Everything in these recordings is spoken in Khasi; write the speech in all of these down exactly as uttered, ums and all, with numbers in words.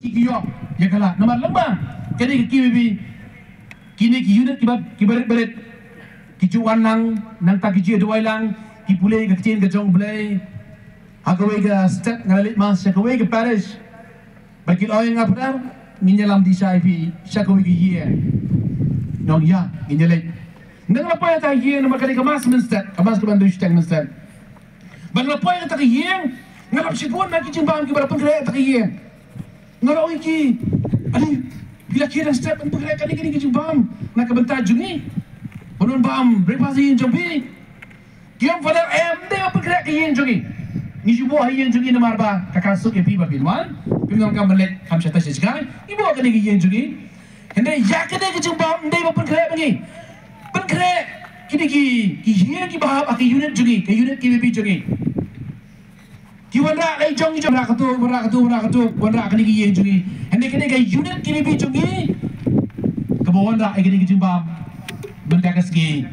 ki ïoh ïa ka lad. Namar lem bad kane ka K B B, kine ki unit kiba, kiba rit ba rit ki ju wan lang, nangta ki ju duwai lang, ki pule ka ktien ka jong U Blei. Ha kawei ka step nga la leit mass sha kawei ka parish. Ba ki la ong ïa nga, Phadar, ngin ïalam dih sha ïa phi sha kawei ka ïing. Nga ong ïa, ngin ïaleit. Nga la poi ha kata ka ïing namar ka dei ka mass mynstep, ka mass kaban duh shiteng mynstep. Ba nga la poi ha kata ka ïing, nga la ïoh shibun na ki jingbam kiba la pynkhreh ha kata ka ïing. Nga la ong ïa ki, ani, phi la khie dang step ban pynkhreh kane, kane ka jingbam na ka bynta jong ngi, ban wan bam breakfast ha ïing jong phi? Ki ong, Phadar, em, ym dei ba pynkhreh ka ïing jong ngi. Ngi shu buh ha ïing jong ngi namar ba ka, ka suk ïa phi ba phin wan, phim donkam ban leit kham shatai shajngai. Ngi buh ha kane ka ïing jong ngi. Hynrei ïa kane ka jingbam ym dei ba pynkhreh ba ngi pynkhreh kine ki, ki ïing kiba hap ha ka unit jong ngi, ka unit K B B jong ngi. Ki wanrah la i jong i jong, wanrah katu, wanrah katu, wanrah katu, wanrah kane ka ïing jong ngi. Hynrei kane ka unit K B B jong ngi kaba wanrah ïa kane ka jingbam mynta ka sngi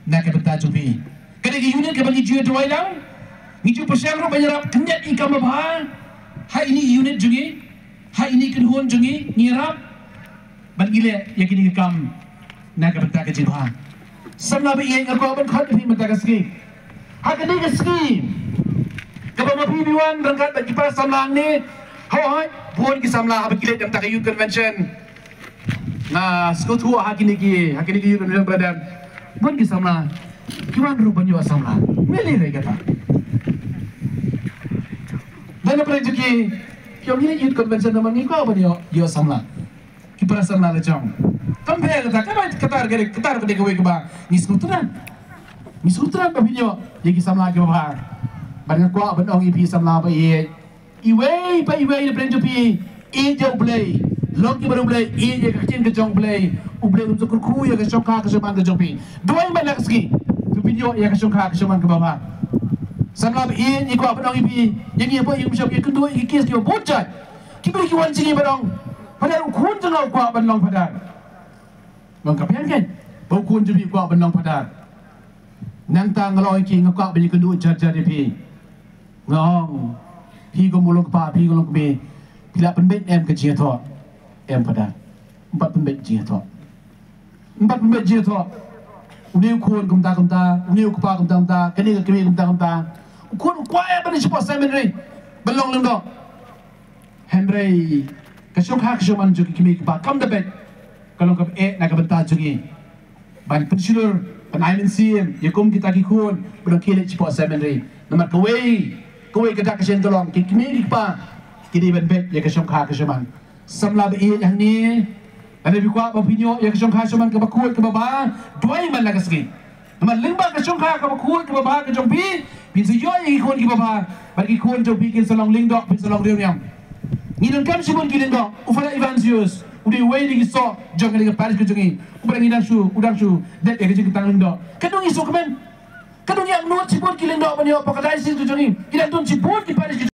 na ka bynta jong phi. Kane ka unit kaba ngi ju duwai lang, ngi ju pyrshang ruh ban ïarap khyndiat ïa ka kam babha ha ine i unit jong ngi, ha ine i kynhun jong ngi, ngi ïarap ban ïaleh ïa kine ki kam na ka bynta ka jingkha. Samla ba ïeit, nga kwah ban khot ïa phi mynta ka sngi. Ha kane ka sngi kaba ma phi phi wan ryngkat bad ki para samla hangne, hooid, bun ki samla haba ki leit na ka youth convention. Nga sngewthuh ha kine ki, ha kine ki youth convention, brother, bun ki samla ki wan ruh ban ïoh samla. Meli re kata. Dan na pyrshah ki, ki ong ngi leit youth convention namar ngi kwah ban ïoh, ïoh samla. Ki para samla la jong. Kam pher kata, kata, kata, kata, kata kawei kaba ngi sngewthuh. Ngi sngewthuh ba phi ïoh ïa ki samla kiba bha. Bad nga kwah ban ong ïa phi samla ba ïeit, iwei pa iwei na pdeng jong phi, ïeit ïa U Blei. Long ki bad U Blei, ïeit ïa ka ktien ka jong U Blei. U Blei un sa kyrkhu ïa ka shongkha ka shongman ka jong phi. Duwai man la ka sngi ba phin ïoh ïa ka shongkha ka shongman kaba bha. Samla ba ïeit, ngi kwah ban ong ïa phi, ïa ngi hapoh ïing bishop, ïa kynduh ïa ki case kiba bun jait. Ki briew ki wan sha ngi ban ong, Phadar, u khun jong nga u kwah ban long Phadar. Long ka biang kan ba u khun jong phi u kwah ban long Phadar. Nangta nga la ong ïa ki, nga kwah ban ïakynduh jar jar ïa phi. Nga ong, phi kum u long kpa, phi kum u long kmie, phi la pynbeit em ka jingïathoh? Em, Phadar. Ym pat pynbeit jingïathoh. Ym pat pynbeit jingïathoh. Une u khun kumta kumta, une u kpa kumta kumta, kane ka kmie kumta kumta. U khun u kwah em ban leit shapoh seminary ban long lyngdoh. Hynrei ka shongkha ka shongman jong ki kmie ki kpa kam da beit. Ka long kaba eh na ka bynta jong ngi ban pynshlur, ban ai mynsiem ïa kum kita ki khun ba dang khie leit shapoh seminary. Namar kawei, kawei ka dak ka shen ka long, ki kmie ki kpa ki dei ban beit ïa ka shongkha ka shongman. Samla ba ïeit hangne, lada phi kwah ba phin ïoh ïa ka shongkha shongman kaba khuid kaba bha, duwai man la ka sngi. Namar lyngba ka shongkha kaba khuid kaba bha ka jong phi, phin sa ïoh ïa ki khun kiba bha, bad ki khun jong phi kin sa long lyngdoh, phin sa long riewniam. Ngi donkam shibun ki lyngdoh. U Phadar Evansius u dei uwei na ki soh jong kane ka parish ka jong ngi, uba ngi dang shu, u dang shu dep ïa ka jingkyntang lyngdoh. Ka dang ïa shu kmen, ka dang ïa angnud shibun ki lyngdoh ban ïoh hapoh ka diocese ka jong ngi. Ngi dang don shibun ki parish ka